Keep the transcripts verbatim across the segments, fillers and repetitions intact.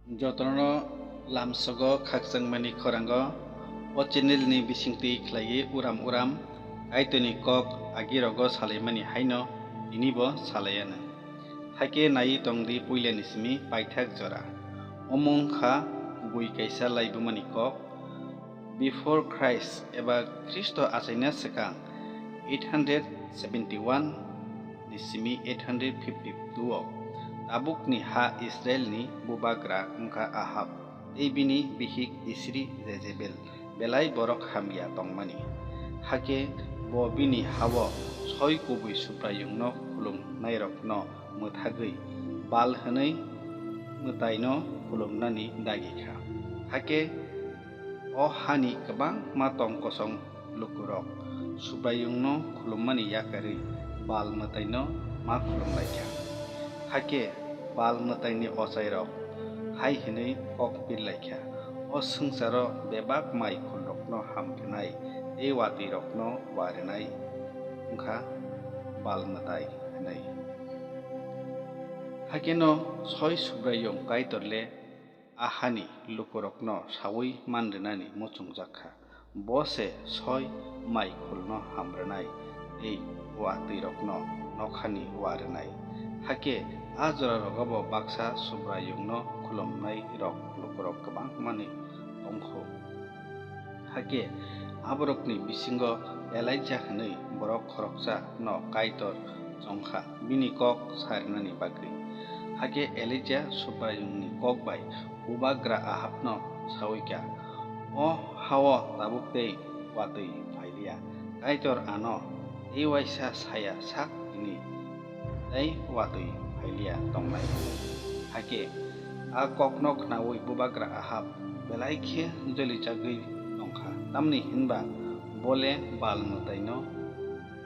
Jotono lamsogo khakchangmani khorango o channel ni bisingtwi khlaiwi uram uram Kaitorni kok agirogo salaimani haino tinibo salaianw. Hakhe naiwi tongdi puilani simi paithak jora. Omo wngkha kubui kaisa laibumani kok. Before Christ eba Khristo achaina swkang eight hundred seventy one ni simi eight hundred fifty two o tabukni ha Israelni bubagra wngkha Ahab tei bini bihik Isri Jezebel belai borok hamya tongmani. Hakhe bo bini ha-o soi kubui Subraiyungno khulumnairokno mwthagwi Bal hwnwi mwtaino khulumnani dagi kha. Hakhe o hani kwbangma tong kosong lukurok Subraiyungno khulummani yakarwi Bal mwtaino ma khulum lai kha. Hakhe Bal mwtaini ochairok hai hwnwi kok pir lai kha, "O swngcharo bebak mai khulrokno ham rwnai tei watwirokno wa rwnai wngkha Bal mwtai," hwnwi. Hakheno soi Subraiyung Kaitor le a hani lukurokno saui man rwnani muchungjak kha. Bo se soi mai khulno ham rwnai tei watwirokno nokhani wa rwnai. Hakhe a jorarogo bo baksa Subraiyungno khulumnairok lukurok kwbangmani tongkho. Hakhe aborokni bisingo Elija hwnwi borok khoroksa no Kaitor chongkha bini kok sarinani bagwi. Hakhe Elija Subraiyungni kok bai bubagra Ahabno saui kha, "O ha-o tabuk tei watwi phailiya, Kaitor ano tei waisa saya sak hwnwi tei watwi phailiya tongnai." Hakhe a kokno khnaui bubagra Ahab belai khe jolijagwi tongkha, tamni hinba bo le Bal mwtaino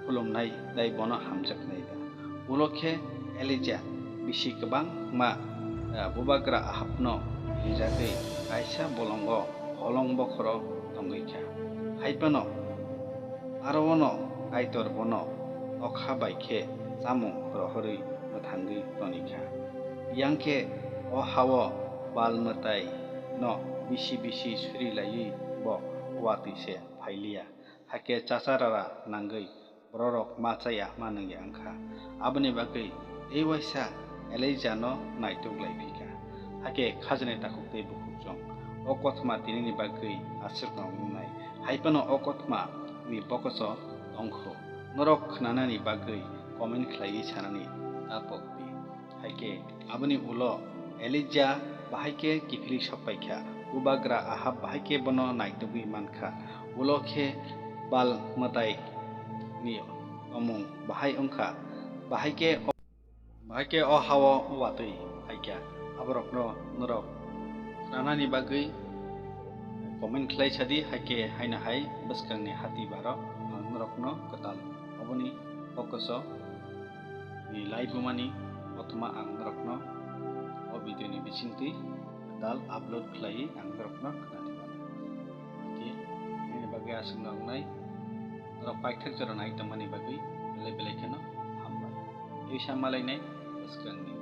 khulumnai tei bono hamjaknai da. Ulo khe Elija bisi kwbangma, eh, bubagra Ahabno rijagwi kaisa bolongo holong bokhoro tongwi kha. Hai phano aro ono Kaitor bono nokha bai khe chamung rohorwi mwthangwi toni kha. Yang khe o ha-o Bal mwtaino bisi bisi suri laiwi bo watwi se phailiya. Hakhe chacha rara nangwi bororok ma chaya ma nungya wngkha. Aboni bagwi tei waisa Elijano naituk lai phi kha. Hakhe khajani takhuk tei bukhukchwng o kothoma tinini bagwi aswk no wngnai. Hai phano o kothoma ni bokoso tongkho. Norok khnanani bagwi comment khlaiwi sanani ta pokdi. Hai khe aboni ulo Elija bahai khe kiphilwi sok pai kha, bubagra Ahab bahai khe bono naitugwi man kha. Ulo khe Bal mwtai ni tomung bahai wng kha, bahai khe o, bahai khe o ha-o watwi phai kha. Aborokno norok khnanani bagwi comment khlai sadi, hai khe haino hai bwskangni hati baro ang norokno kwtal oboni focuso ni laibumani kothoma ang norokno o video ni bisingtwi dal upload khlaiwi ang norokno khnani mano. Khe nini bagwi aswk no wngnai, norok paithak jora nai tongmani bagwi belai belai kheno hambai. Tei sa malainai bwskangni